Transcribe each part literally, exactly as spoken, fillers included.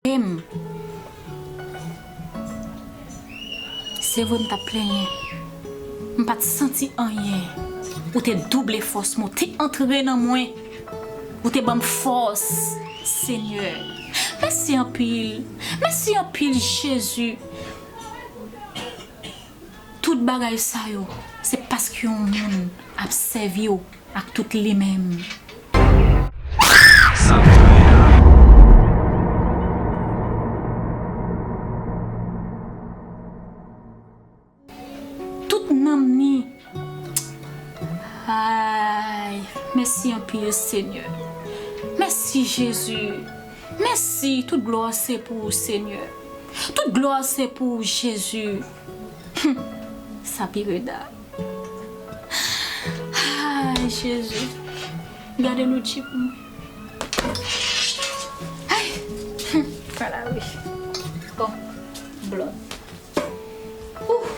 M. Se vre m t ap plenyen. M pa t santi anyen. Ou te double fòs mwen, ou te antre nan mwen. Ou te ban m fòs, Senyè. Mèsi anpil. Mèsi anpil, Jezi. Tout bagay sa yo, se paske yon moun ap sèvi w ak tout li menm. Tout nanm ni. Ay, mèsi anpil, Senyè. Mèsi, Jezi. Mèsi, tout glwa se pou ou, Senyè. Tout glwa se pou ou, Jezi. Hum, sa pi reda. Ay, Jezi. Gade Loudji pou mwen. Ay, hum, ala wi. Bon, blòd. Ouh.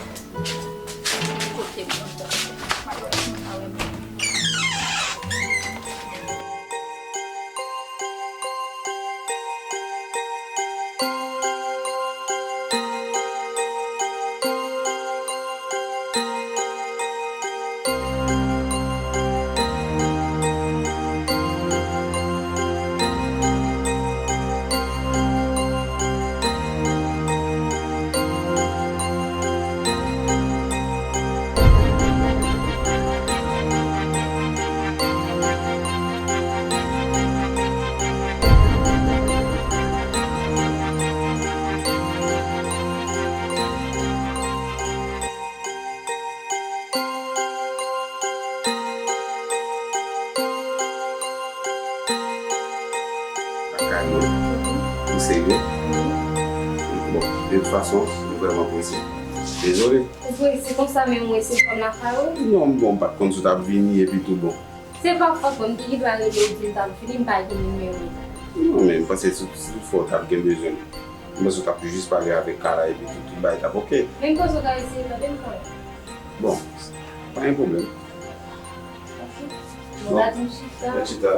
Kote blòd la? Mwen pa wè moun. Lakay mwen. Ou serye? Bon, de tout fason, m vrèman prese. Dezole. Ou prese konsa menm ou se fanm lakay ou? Non, bon, m pa t konn si w t ap vini epi tou bon. Se pa fòt mwen, m te gen dwa rele w di m t ap vini, m pa gen nimewo. Non, men m panse si, si toutfwa w t ap gen bezwen m, m panse w t ap jis pale avèk Kala epi tout, tout bagay t ap oke. Men m panse w ta eseye tande m kanmenm. Bon, pa gen pwoblèm. Oke. Bon, bon, la di m chita. Mwen chita.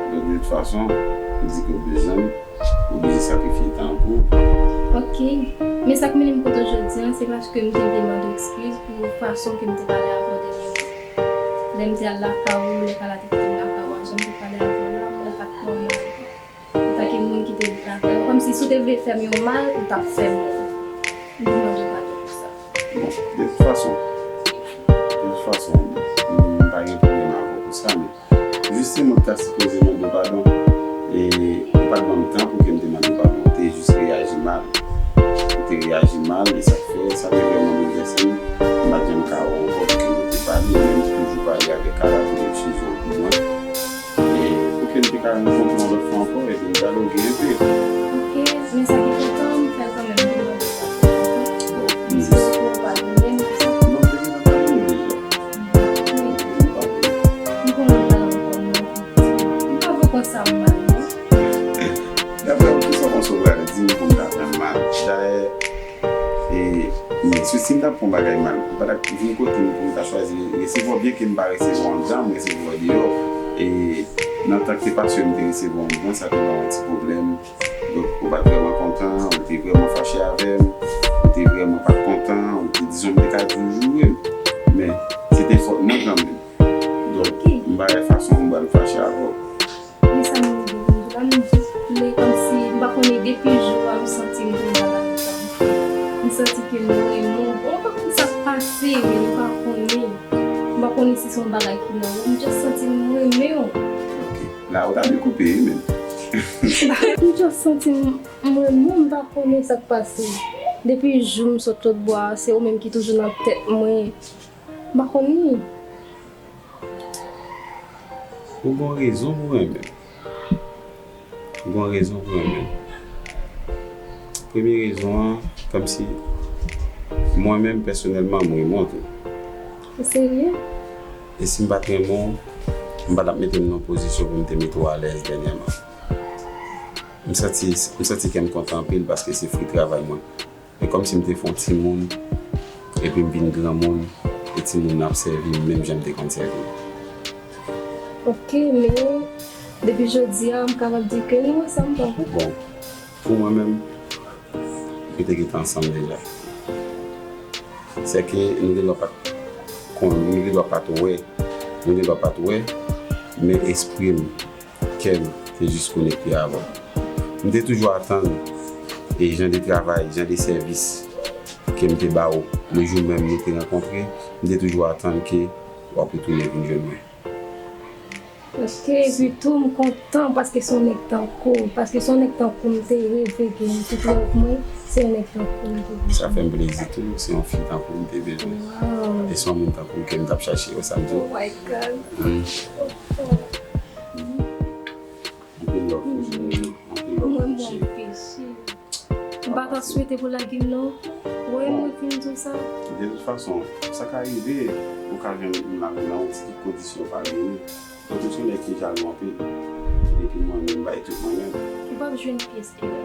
Donk, de tout fason, m di ke w bezwen m. Oblije sakrifye tan pou ou. Oke. Men sa k mennen m kote w jodi a, se paske m te vle mande w ekskiz pou fason ke m te pale avè w dènye fwa. Lè m te al lakay ou, lè Kala te kite m lakay ou a, jan m te pale avè w la, mwen pa t nòmal. Antanke moun ki te lakay ou, kòmsi si w te vle fè m yon mal, ou t ap fè m yon. M vin mande w padon pou sa. Bon, de tout fason, de tout fason, m pa gen pwoblèm avè w pou sa, men Jis se mwen ki ta sipoze mande w padon. E ou pa t ban m tan pou ke m te mande w padon. Ou te jis reyaji mal. Ou te reyaji mal, e sa k fè, sa te vrèman boulvèse m. M pa t janm ka wè w ankò pou ke nou te pale, men m toujou pale avèk Kala pou l eksplize w pou mwen. E pou ke n te ka rankontre yon lòt fwa ankò, epi n dialoge enpe. Oke, men sa ki enpòtan, m fè l kanmenm, m te mande w padon. Bon, m. Si w pa padone m, non, m te gentan padone w deja. M konnen w pral ankò, non. M pa pran sa mal, non. Daprè w, kisa w panse w pral di m pou m ta pran mal? Dayè, e, men si, si m ta pran yon bagay mal, m pa ta vin kote m pou m ta chwazi resevwa w, byenke m pa resevwa w anndan, m resevwa w deyò. E nan tan ke pastè m te resevwa w anndan, sa te ba w yon ti pwoblèm. Donk, ou pa t vrèman kontan, ou te vrèman fache avè m, ou te vrèman pa t kontan, ou te, dizon, m te ka di w joure m. Men, se te fòt mwen kanmenm. Donk, m pa wè fason pou m pral fache avè w. Men sa m rive pou m di w la, m jis vle kòmsi, m pa konnen, depi jou a, m santi m tonbe nan lavi sa. M santi ke m renmen w. Bon, m pa konn sa k pase, men m pa konnen. M pa konnen si se yon bagay ki nan ou. M just santi m renmen w. Ok. La, ou ta dwe koupe, wi, men. M just santi m, m renmen w, m pa konnen sa k pase. Depi jou m sot lòtbò a, se ou menm ki toujou nan tèt mwen. M pa konnen. Ou gen rezon pou renmen m. Ou gen rezon pou renmen m. Premye rezon an, kòmsi mwen menm pèsonèlman, m renmen w tou. Ou serye? E si m pa t renmen w, m pa t ap mete m nan pozisyon pou m te mete w alèz dènyèman. M santi, m santi kè m kontan anpil paske se fwi travay mwen. E kòmsi m te fè yon timoun, epi m vin granmoun, e timoun nan ap sèvi m menm jan m te konn sèvi l. Ok, men depi jodi a, m kapab di ke nou ansanm, tankou. Bon, pou mwen menm, nou te gentan ansanm deja. Sèke nou te dwa pa t konn, nou te dwa pa t wè, nou te dwa pa t wè, men espri m, kè m te jis konekte avè w. M te toujou atann e jan de travay, jan de sèvis ke m te ba w le jou menm nou te rankontre, m te toujou atann ke w ap retounen vin jwenn mwen. Ok, epi tou m kontan paske se yon nèg tankou w, paske se yon nèg tankou w m te reve gen, m te toujou wè pou mwen, se yon nèg tankou w m te bezwen. Sa fè m plezi tou, se yon fi tankou w m te bezwen. Wow. E se yon moun tankou w ke m t ap chache, wè sa m di w. Oh my God. Mm. Anpil love pou ou, anpil love pou ou, cheri. Mwen, mwen, peche. M pa ta swete pou lage m, non. Wè, mwen fin di w sa. De tout fason, sa ka rive, ou ka jwenn yon lavi nan yon ti kondisyon pa reyini. Donk, ou se yon nèg ki jalou anpil. Epi mwen menm, m bay tout mwen menm. Ou p ap jwenn pyès erè.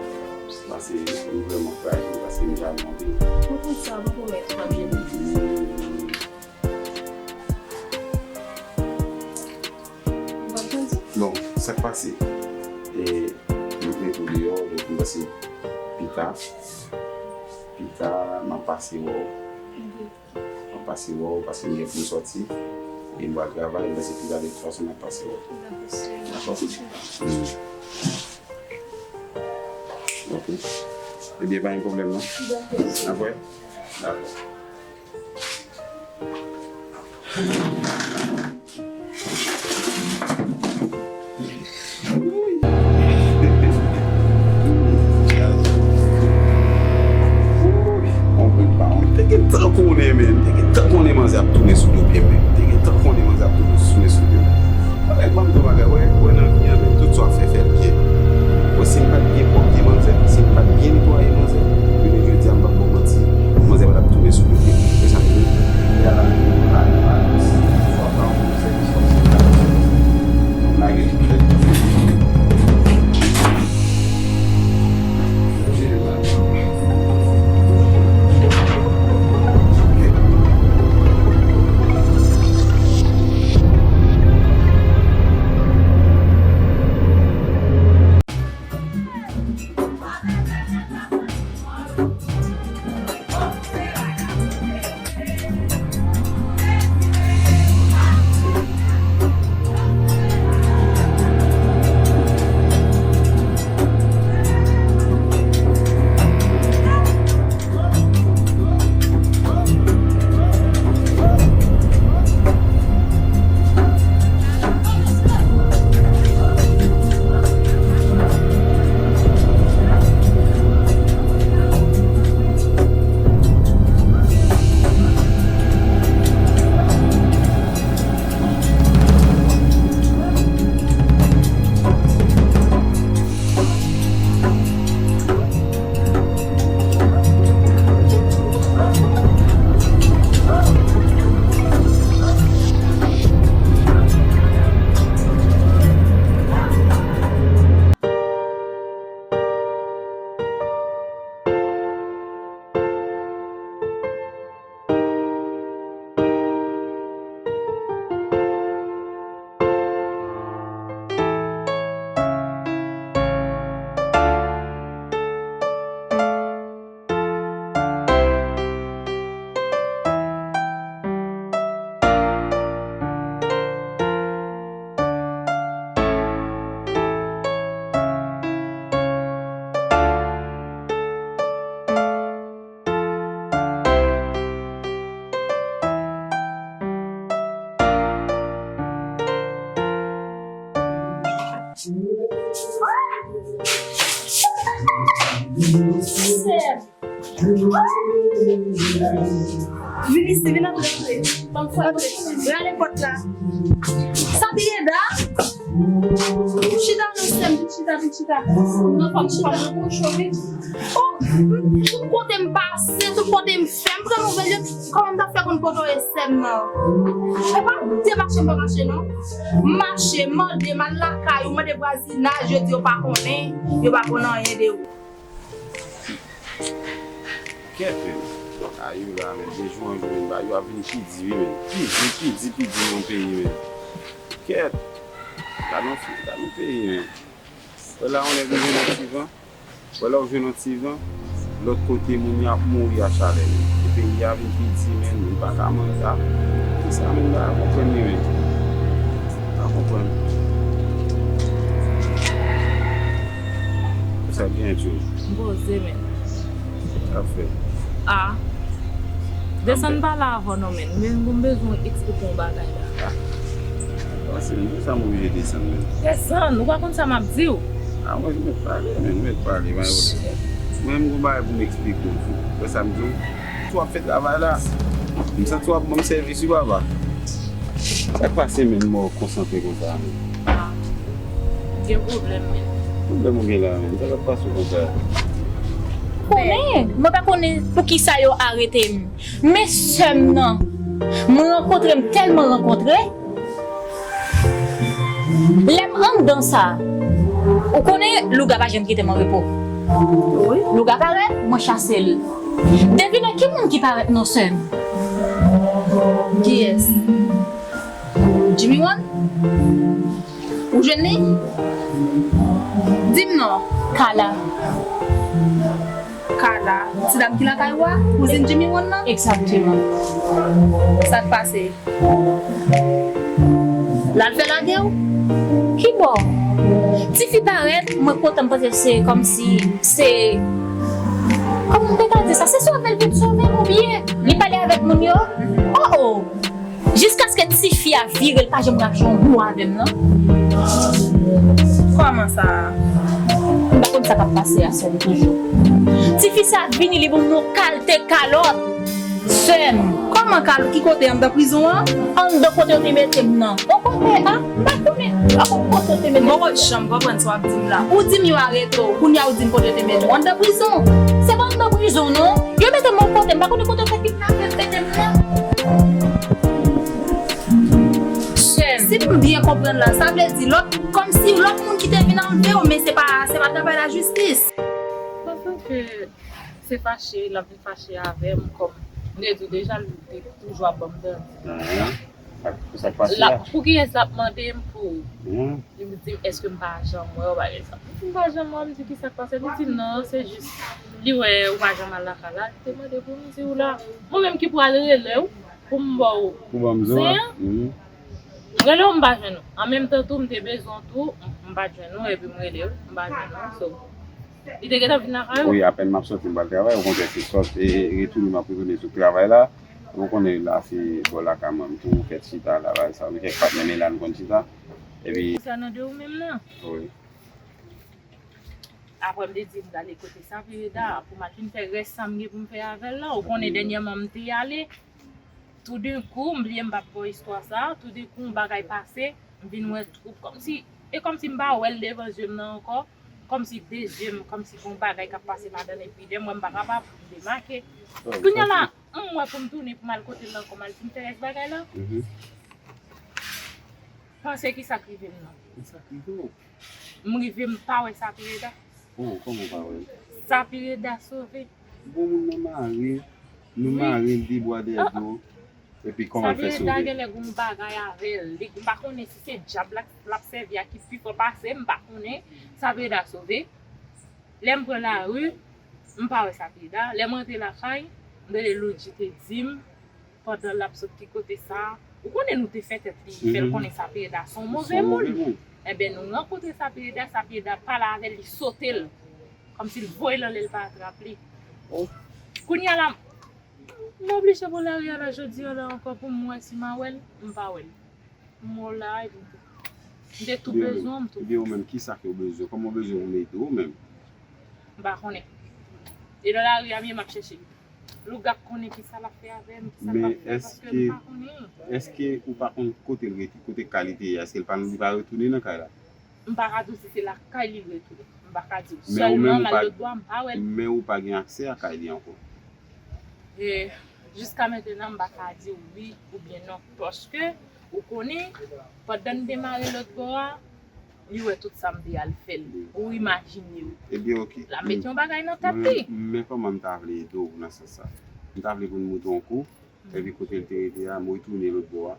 Paske m vrèman frajil, paske m jalou anpil. Mwen konn sa, mwen pwomèt ou p ap jwenn. Bon, sa k pase? E, m ap mete w deyò, donk m panse pita, pita, m ap pase wè w. M ap pase wè w, paske m gen pou m sòti. E m pral travay, m panse pita de tout fason m ap pase wè w. Dakò? Mm. Ok. Ebyen, pa gen pwoblèm, non? Dakò. N ap wè? Dakò. Te gen tan konnen, men. Te gen tan konnen manzè ap tounen sou do pye m, men. Te gen tan konnen manzè ap tounen sou do pye m. Nèg ban m tou bagay, wè, wè nan vi an, men tout sa w ap fè, fè l byen. Bon, si m pa t byen pwòpte manzè, si m pa t byen netwaye manzè, jounen jodi a m p ap ba w manti, manzè pa t ap tounen sou do pye m. Se sa m di. Egal a, a, a, swa pa yon sèvis kòmsi m ta fè sèvis. Donk, lage tout fè. Vin isi, vin antre, antre. Antre. Rale pòt la. Sabrina! Chita non sè m, chita, chita. Non, fò m chita. Oh, tout kote m pase, tout kote m fè, m pran nouvèl yo. Kòman m t ap fè konn kote w ye sè m nan? E pa de mache m pa mache non. M mache, m mande, m al lakay ou, mande vwazinaj, yo di yo pa konnen, yo pa konn anyen de ou. Kèt, men. Ayou la, men. De jou an jou, men. Bagay yo ap vin pi di, wi, men. Pi di, pi di, pi di nan peyi, men. Kèt. Gad yon fi, gad yon peyi, men. Wè la, yon nèg ou jwenn yon ti van. Wè la, ou jwenn yon ti van. Lòt kote, moun yo ap mouri a chalè, men. E peyi a vin pi di, men. Moun pa ka manje a. Kisa, men, m pa konprann, men. M pa konprann. Sa gen, tchou. M poze, men. Sa fè. Ah. Desann pale avè w non, men. Men, m bezwen eksplike yon bagay la. Ah. Pase, men, sa m oblije desann, men. Desann, ou pa konn sa m ap di w. Ah, mwen, m mèt pale, men, m mèt pale, mwen, mwen, m gon bagay pou m eksplike w tou. Wè sa m di w? Tou ap fè travay la. M santi w ap ban m sèvis, wi, papa. Sa k pase, men, m konsantre konsa, men? Ah. Gen pwoblèm, men. Pwoblèm ou gen la, men? Sa k ap pase w konsa? Konnen, mwen pa konnen poukisa yo arete m. Men sè m nan, mwen rankontre, m tèlman rankontre. Lè m anndan sa, ou konnen louga pa janm kite m an repo. Wi. Louga parèt, mwen chase l. Devine ki moun ki parèt non sè m? Kiyès? Jimmy One? Ou jwenn li? Di m non. Kala. Kala. Ti dam ki lakay ou a? Kouzin Jimmy One nan? Egzakteman. Sa k pase? L al fè lage w? Kibò? Tifi parèt, mwen kontan, m panse se kòmsi se, kòman m te ka di sa? Se sove l vin sove m oubyen li pale avèk moun yo? Oh, oh! Jiskaske tifi a vire, l pa janm rache yon mo avè m non. Kòman sa? M pa konn sa k ap pase a sè m toujou. Tifi sa vini, li ban m yon kalte kalòt. Sè m. Kòman kalòt? Ki kote? Anndan prizon an? Anndan kote yo te mete m nan. Yon kote a, m pa konnen. M pa konn kote yo te mete m. Mwen pa janm konprann sa w ap di m la. Ou di m yo arete w, kounye a ou di m kote yo te mete w. Anndan prizon. Se pa anndan prizon non. Yo mete m yon kote, m pa konnen kote yo te kidnape m, mete m nan. Sè m. Si m byen konprann la, sa vle di lòt, kòmsi lòt moun ki te vin anlve w, men se pa, se pa travay lajistis. Paske se fache, l ap vin fache avè m, kòm m te di w deja, li te toujou ap ban m dandi. Ahn, sa, sa k pase la, a? Pou kiyès l ap mande m pou? Ahn. Li di m, èske m pa janm wè w, bagay sa. M di, m pa janm wè w, m di, kisa k pase? Li di, non, se jis, li wè ou pa janm al lakay la, li te mande pou m di w la. Mwen menm ki pral rele w, pou m ba w zen an. Pou ban m zen an? Mhm. M rele w, m pa jwenn ou. An menm tan tou, m te bezwen w tou, m, m pa t jwenn ou, epi m rele w, m pa jwenn ou. So, li te gentan vin lakay ou? Wi, apèn m ap sòti, m pral travay, okontrè, se sòt, e, e, retounen, m ap retounen sou travay la. Ou konnen la, se bò lakay mwen, m tou fèt chita la, bagay sa, nou kèk patnè, men la, nou konn chita. Epi. Konsènan de ou menm nan? Wi. Apre, m te di, m prale kote Sapireda, pou m al fin fè rès sa m gen pou m fè avè l la. Ou konnen, dènyèman, m te ale. Toudenkou, m bliye m pa t ba w istwa sa a, toudenkou, yon bagay pase, m vin wè twoup, kòmsi, e kòmsi m pa wè l devan zye m nan ankò, kòmsi de zye m, kòmsi gon bagay k ap pase ladan l, epi lè m wè m pa kapab, m demake. Kounye a la, m wè pou m tounen, pou m al kote l ankò, m al fin fè rès bagay la. Mhm. Panse kisa k rive m nan. Kisa k rive w? M rive, m pa wè Sapireda. Oh, kòman w pa wè l? Sapireda sove. Bon, moun nan mare, nou mare l de bwa de do, epi kòman l fè sove? Sapireda genlè gon bagay avè l. Li, m pa konnen si se dyab la l ap sèvi a ki pi fò pase m, m pa konnen. Sapireda sove. Lè m pran lari, m pa wè Sapireda. Lè m rantre lakay, m rele Loudji te di m, pandan l ap sot ki kote sa, ou konnen nou te fè tèt li, fè l konnen Sapireda se yon move moun. Enben, nou rankontre Sapireda, Sapireda pale avè l, li sote l, kòmsi l voye l anlè, l pa atrap li. Kounye a la, m oblije pran lari a la jodi a la ankò pou m wè si m a wè l, m pa wè l. M wè w la, epi m te tou bezwen w, m tou. Ebyen, ou menm, kisa ke w bezwen? Kòman w bezwen pou m ede w menm? M pa konnen. E nan lari a m ye, m ap chèche li. Louga konnen ki sa l ap fè avè m, ki sa l p ap fè, paske m pa konnen. Men èske, èske ou pa konn kote l rete, kote kay li te ye a? Èske l pa, li pa retounen nan kay la? M pa ka di w si se lakay li retounen. M pa ka di w. Sèlman m al lòt bò a, m pa wè l. Men ou pa gen aksè a kay li ankò? E, jiska mentenan, m pa ka di w wi oubyen non. Paske, ou konnen, pandan n demare lòt bò a, li wè tout sa m te al fè l. Ou imajine w. Ebyen, oke. L ap met yon bagay nan tèt li. Men kòman m ta vle ede w nan sans sa? M ta vle pou n monte yon kou, epi kote l te rete a, m retounen lòt bò a.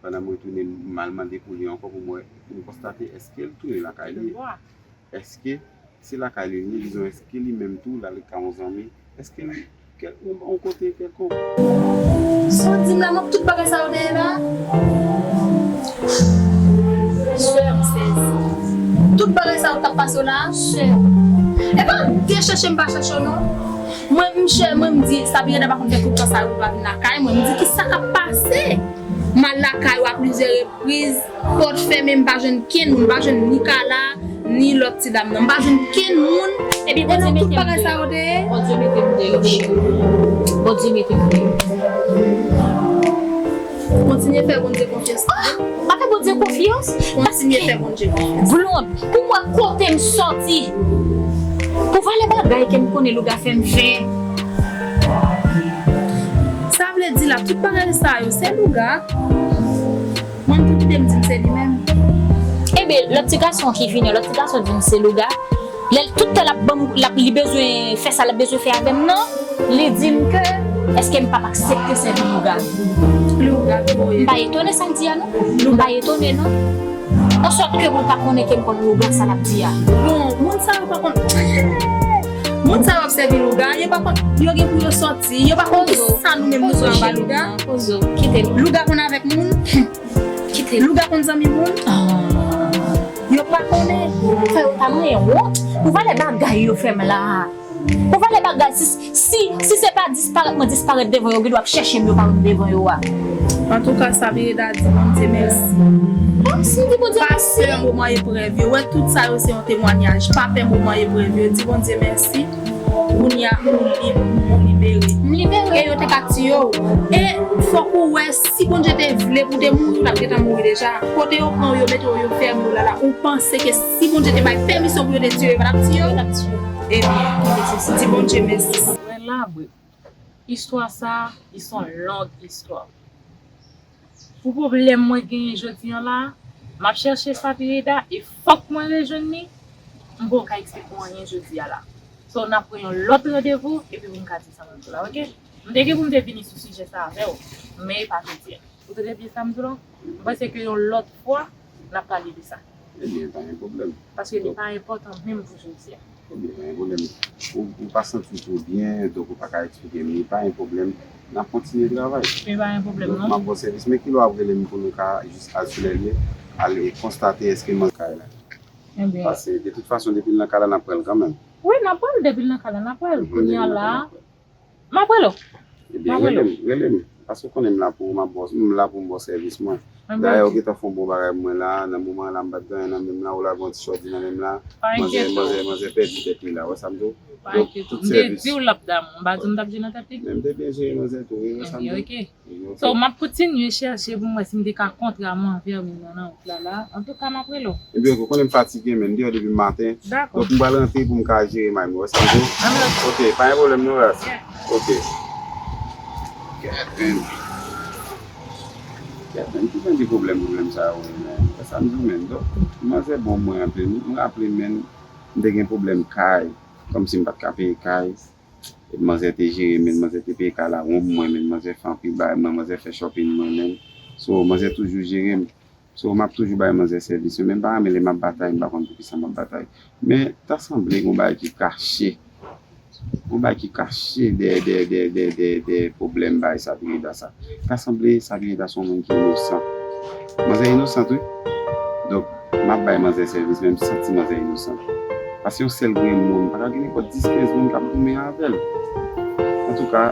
Pandan m retounen, m al mande pou li ankò pou m wè, pou m konstate èske l tounen lakay li. Èske se lakay li li ye, dizon, èske li menm tou l al ka yon zanmi? Èske l kèl, yon, yon kote kèlkonk? Sa w di m la, non, tout bagay sa yo te ye la? Sè, m sezi. Tout bagay sa yo t ap pase w la? Sè. E pa de chèche m pa chèche w non. Mwen, m chè, mwen, m di, Sabrina pa konn fè tout tan sa yo pou l pa vin lakay mwen. M di, ki sa k ap pase? M al lakay ou a plizyè repriz, pòt fèmen, m pa jwenn kenn moun, m pa jwenn ni Kala, ni lòt ti dam nan, m pa jwenn kenn moun. Epi Bondye mete m deyò. Bondye mete m deyò, cheri. Bondye mete m deyò. Kontinye fè Bondye konfyans. Ah! Pa fè Bondye konfyans? Kontinye fè Bondye konfyans. Blond, pou mwen kote m sòti, pou valè bagay ke m konnen Louga fè m fè. Sa vle di la, tout bagay sa yo, se Louga. Mwen, m tou kite m di m se li menm. Ebyen, lòt ti gason ki vini, lòt ti gason di m se Louga. Lè l tout tan l ap ban m, l ap, li bezwen fè sa l ap bezwen fè avè m nan, li di m ke èske m p ap aksepte sèvi Louga? Louga, wi. M pa etone sa l di a non. M pa etone non. An sòt ke moun pa konnen ke m konn Louga sa l ap di a. Bon, moun sa yo pa konn. Moun sa yo ap sèvi Louga, yo pa konn, yo gen pou yo sòti, yo pa konn ki sa nou menm nou fè anba Louga. Pozo, kite l. Louga konn avèk moun. Kite l. Louga konn zanmi moun. Ah. Yo pa konnen. Fè yo ta manyen wont. Pou valè bagay yo fè m la. Pou valè bagay, si, si, si se pa disparèt mwen disparèt devan yo, yo gen dwa ap chèche m, yo pa wè m devan yo a. Antouka, Sabrina, di Bondye mèsi. Bon, si di Bondye mèsi. Pa pè moman eprèv yo. Wè, tout sa yo se yon temwayaj. Pa pè moman eprèv yo. Di Bondye mèsi. Kounye a, ou lib, ou libere. M libere. E yo te ka tiye w. E fòk ou wè, si Bondye te vle pou w te mouri, ou t ap gentan mouri deja. Kote yo pran w, yo mete w, yo fèmen w la la, ou panse ke si Bondye te bay pèmisyon pou yo te tiye w, yo pa t ap tiye w? Yo t ap tiye w. Ebyen, di Bondye mèsi. Mwen la, bro. Istwa sa, li se yon long istwa. Pou pwoblèm mwen genyen jodi a la, m ap chèche Sapireda e fòk mwen rejwenn li. M poko ka eksplike w anyen jodi a la. So, n ap pran yon lòt randevou epi pou m ka di sa mwen di w la, oke? M te gen pou m te vini sou sijè sa avè w, men e pa jodi a. Ou tande byen sa m di w la? M panse ke yon lòt fwa, n ap pale de sa. Ebyen, pa gen pwoblèm. Paske li pa enpòtan menm pou jodi a. Ebyen, pa gen pwoblèm. Ou, ou pa santi w twò byen, donk ou pa ka eksplike m. Li pa gen pwoblèm. N ap kontinye travay. Li pa gen pwoblèm, non. Donk, m ap ba w sèvis. Men kilè w ap rele m pou nou ka jis al sou lè l ye, al konstate èske manzè kay la. Ebyen. Paske, de tout fason, depi l nan kay la, n ap pran l kanmenm. Wi, n ap pran l. Depi l nan kay la, n ap pran l. Kounye a la, m ap rele w. Ebyen, rele m, rele m. Paske w konnen m la pou ou, m ap ba w, m la pou m ba w sèvis mwen. Dayè, ou gentan fè yon bon bagay pou mwen la. Nan moman an la, m pa t gen anyen nan men m la, ou lage yon ti chòdi nan men m la. Manzè, manzè, manzè pèdi tèt li la, wè sa m di w? Donk, tout sèvis. M te di w l ap damou, m pa di w m t ap jwe nan tèt li? Men m te byen jere manzè tou, wi, wè sa m di w? Ebyen, oke. So, m ap kontinye chèche pou m wè si m te ka kontre a manzè nan wout la la. Antouka, m ap rele w. Ebyen, oke, ou konnen m fatige, men m deyò depi maten. Dakò. Donk, m pral rantre pou m ka jere may mwen. Wè sa m di w? Oke, pa gen pwoblèm non, ras. Oke. Kèt, men. Kèt, men, ki jan de pwoblèm, pwoblèm sa yo, men? Wè sa m di w, men. Donk, manzè bon mwen anpil. M raple, men, m te gen pwoblèm kay. Kòmsi m pa t ka peye kay. Epi manzè te jere, men manzè te peye kay la wonm mwen, men manzè fè anpil bagay mwen, manzè fè shopping mwen menm. So, manzè toujou jere m. So, m ap toujou bay manzè sèvis yo, men m pa renmen lè m ap batay, m pa konn poukisa m ap batay. Men, ta sanble gon bagay ki kache. Gon bagay ki kache dèyè, dèyè, dèyè, dèyè, dèyè, dèyè pwoblèm bagay Sapireda sa. Ta sanble Sapireda se yon moun ki inosan. Manzè inosan tou. Donk, m ap bay manzè sèvis, men m santi manzè inosan. Paske yon sèl grenn moun, pa ka gen nenpòt dis, kenz moun k ap goumen avè l. Antouka,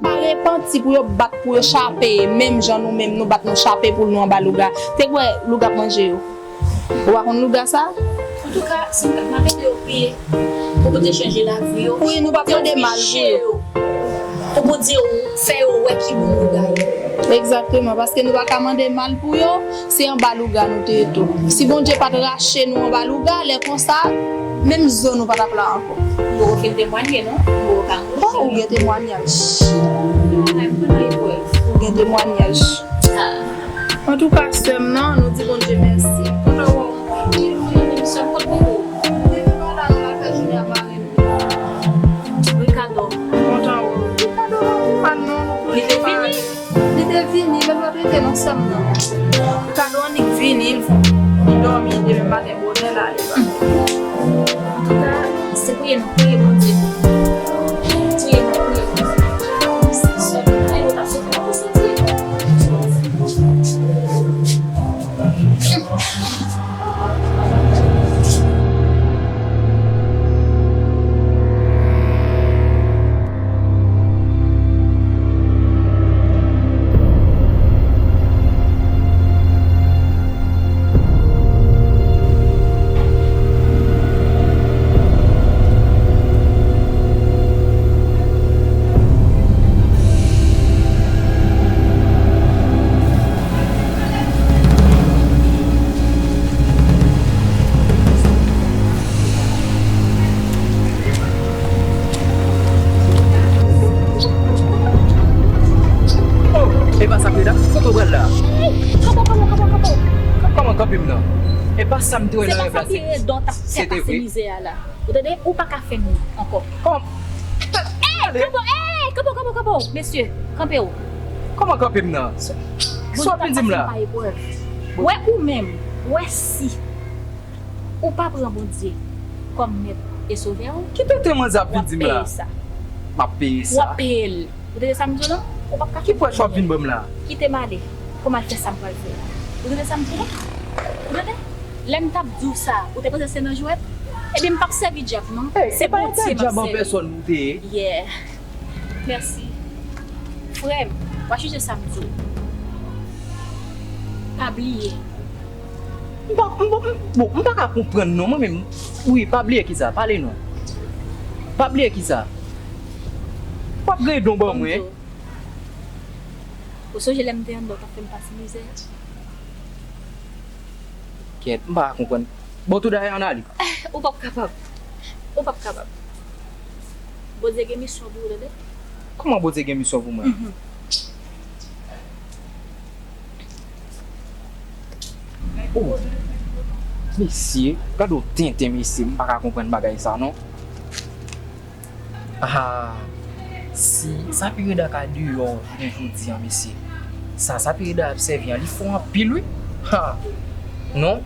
pa repanti pou yo bat pou yo chape, menm jan nou menm nou bat nou chape pou nou anba louga. Te kwè louga ap manje yo. Ou pa konn louga sa? Antouka, si m t ap mande yo priye pou Bondye chanje lavi yo. Wi, nou p ap mande mal pou yo. Pou Bondye fè yo wè ki moun louga yo. Egzakteman, paske nou pa ka mande mal pou yo, se anba louga nou te ye tou. Si Bondye pa t rache nou anba louga, lè konsa, menm zo nou pa t ap la ankò. Ou poko fin temwanye, non? Ou poko ka montre. Bon, ou gen temwanyaj. Ou gen temwanyaj. Antouka, sè m nan, nou di Bondye mèsi. Kontan wè w. Sè m, kot Bobo? Li te pa la, nou al fè jounen a mare nou. Ricardo. Kontan wè w. Ricardo pa pou mal non, nou toujou pare. Li te vini? Li te vini, men pa trete non sè m nan. Ricardo annik vini, li dòmi demen maten bonè la, li pa. Antouka, se priye nou priye Bondye. Priye nou priye Bondye. Sè m, nou ta soti nan pou soti. Oh, e pa sa, Freda? Kote w pral la? Kanpe, kanpe, kanpe, kanpe. Kòman kanpe m nan? E pa sa m te wè nan rèv la, se, se te vre. Ou tande? Ou pa ka fè m ankò. Kòman? Ey, kanpe, ey, kanpe, kanpe, kanpe. Mesye, kanpe w. Kòman kanpe m nan? Sa w ap vin di m la? Wè ou menm, wè si ou pa pran Bondye kòm mèt e sovè w, kite tenten manzè ap vin di m la. W ap peye sa. M ap peye sa. W ap peye l. Ou tande sa m di w lan? Ou p ap ka fè m anyen. Ki pwèch w ap vin ban m la? Kite m ale. Pou m al fè sa m pral fè a. Ou tande sa m di w lan? Ou tande? Lè m t ap di w sa, ou te panse se nan jwèt? Ebyen, m p ap sèvi dyab non. Se Bondye m ap sèvi. Ey, e pa yon dyab an pèsòn ou te ye? Yeah. Mèsi. Frè m, w a chanje sa m di w. Pa bliye. M pa, m, m, bon, m pa ka konprann non, mwen menm. Wi, pa bliye kisa? Pale non. Pa bliye kisa? W ap gen don ban mwen. Ou sonje lè m te anndan, w t ap fè m pase mizè? Kèt, m pa ka konprann. Bon, tou dayè, ann ale. Ou p ap kapab. Ou p ap kapab. Bondye gen misyon pou ou, tande? Kòman Bondye gen misyon pou mwen? Mhm. Oh, mesye, gade yon tenten, mesye, m pa ka konprann bagay sa, non. Ah, si Sapireda ka deyò jounen jodi a, mesye, sa Sapireda ap sèvi a, li fò anpil, wi. Ha! Non.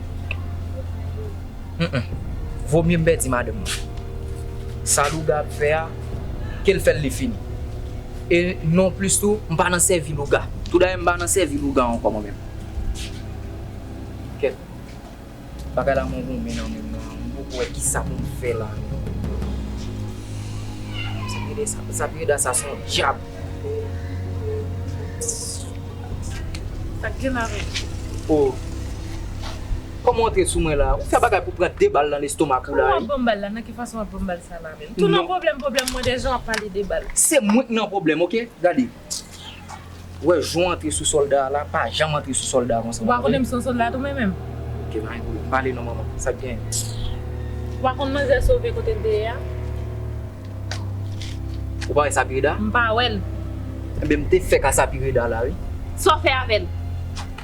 Mm-mm. Vo mye m pèdi madanm mwen. Sa louga ap fè a, ke l fè l li fini. E non plis tou, m pa nan sèvi louga. Tou dayè, m pa nan sèvi louga ankò, mwen menm. Kèt. Bagay la mwen goumen nan menm nan. M poko wè kisa pou m fè la. Sa vle di sa, sa vle di sa se yon dyab. Sa k gen la menm? Oh. Kòman w antre sou mwen la? Ou fè bagay pou pran de bal nan lestomak ou la, wi. Kòman w ap ban m bal la? Nan ki fason w ap ban m bal sa la menm? Tou nan pwoblèm, pwoblèm mwen deja w ap pale de bal. Se mwen k nan pwoblèm, oke? Gade. Wè, jan w antre sou sòlda a la, pa janm antre sou sòlda a konsa. Ou pa konnen m se yon sòlda tou, men menm. Ok, pa gen pwoblèm. Pale non, manman. Sa k gen? Ou pa konn manzè sove kote l te ye a? Ou pa wè Sapireda? M pa wè l. Enben, m te fèk a Sapireda la, wi. Sa w fè avè l?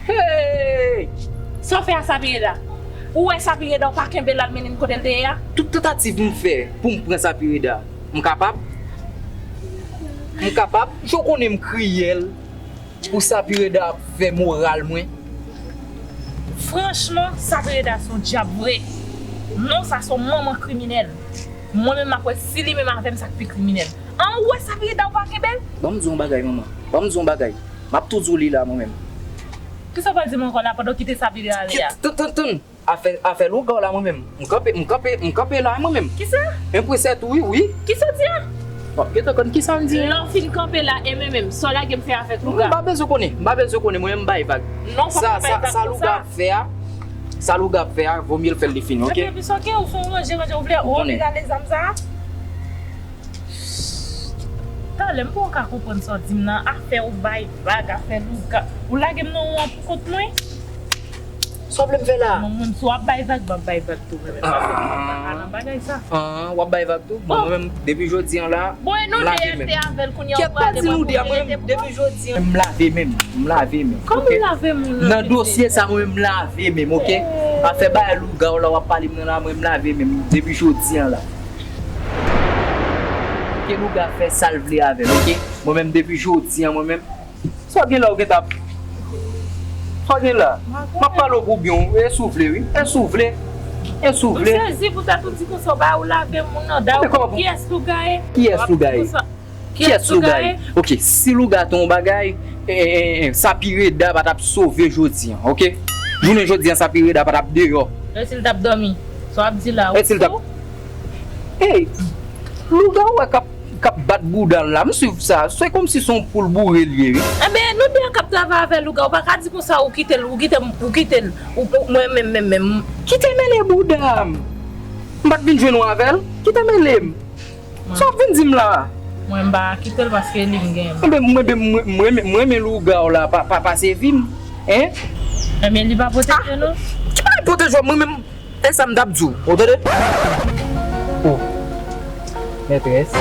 Hey! Sa w fè a Sapireda? Ou wè Sapireda, ou pa kenbe l al mennen l kote l te ye a? Tout tantativ m fè pou m pran Sapireda, m kapab? M kapab? Jan w konnen m kriyèl pou Sapireda ap fè moral mwen. Franchman, Sapireda se yon dyab vre. Non, sa se yon manman kriminèl. Mwen menm m ap wè si li menm avè m sa k pi kriminèl. An, ou wè Sapireda ou pa kenbe l? Ban m di w yon bagay, manman. Ban m di w yon bagay. M ap tou di w li la, mwen menm. Kisa w pral di m ankò la pandan w kite Sapireda ale a? Tann, tann, tann. Afè, afè louga w la mwen menm. M kanpe, m kanpe, m kanpe la mwen menm. Kisa? Enpresè tou wi, wi. Kisa w di a? W ap gentan konn kisa m di a. Lè w fin kanpe la, e mwen menm, sa w lage m fè avèk louga? M pa bezwen konnen, m pa bezwen konnen, mwen menm m bay vag. Non, fòk sa, sa, sa louga ap fè a, sa louga ap fè a, vo mye l fè l li fini, oke? Epi, epi, sa oke, ou se yon ranje, ranje, ou vle, ou vle rale zam sa a? Talè m poko ka konprann sa w di m nan, afè ou bay vag, afè louga. Ou lage m nan won an pou kont mwen? Sa w vle m fè la? Mwen, mwen, si w ap bay vag, m ap bay vag tou, mwen menm. M pa ka nan bagay sa. Ah, w ap bay vag tou? Bon, mwen menm, depi jodi an la, Bon, e nou de a te avè l kounye a ou prale wè pou rete pou kont. Depi jodi an, m lave men m. M lave men m. Kòman w lave men w nan? Nan dosye sa, mwen menm, m lave men m, oke? Afè bay louga w la, w ap pale m nan la, mwen, m lave men m. Depi jodi an la. Ke louga fè sa l vle avè l, oke? Mwen menm, depi jodi an, mwen menm, sa gen la ou gen t ap. Sa gen la? M ap pale w pou byen, e si w vle, wi. E si w vle. E si w vle. M sezi poutèt ou di konsa, w bay ou lave moun nan, dayè kiyès louga ye? Kiyès louga ye? Kiyès louga ye? Oke, si louga te yon bagay, eh, eh, eh, Sapireda pa t ap sove jodi an, oke? Jounen jodi an, Sapireda pa t ap deyò. E si l t ap dòmi? Sa w ap di la? E si l t ap. Ey, louga w wè k ap k ap bat bouda l la, m swiv sa. Se kòmsi se yon poul boure l ye, wi. Enben, nou de k ap travay avè louga, ou pa ka di konsa ou kite l, ou kite m, ou kite l, ou, ou, mwen menm, menm, menm. Kite mele bouda m. M pa t vin jwenn ou avè l. Kite mele m. Sa w ap vin di m la? Mwen m pa kite l paske li m gen. Enben, mwen, mwen, mwen, mwen renmen louga w la, pa, pa pase vi m. Hein? Enben, li pa pwoteje nou? Ki pa pwoteje w, mwen menm. E sa m t ap di w, ou tande? Oh, mètrès.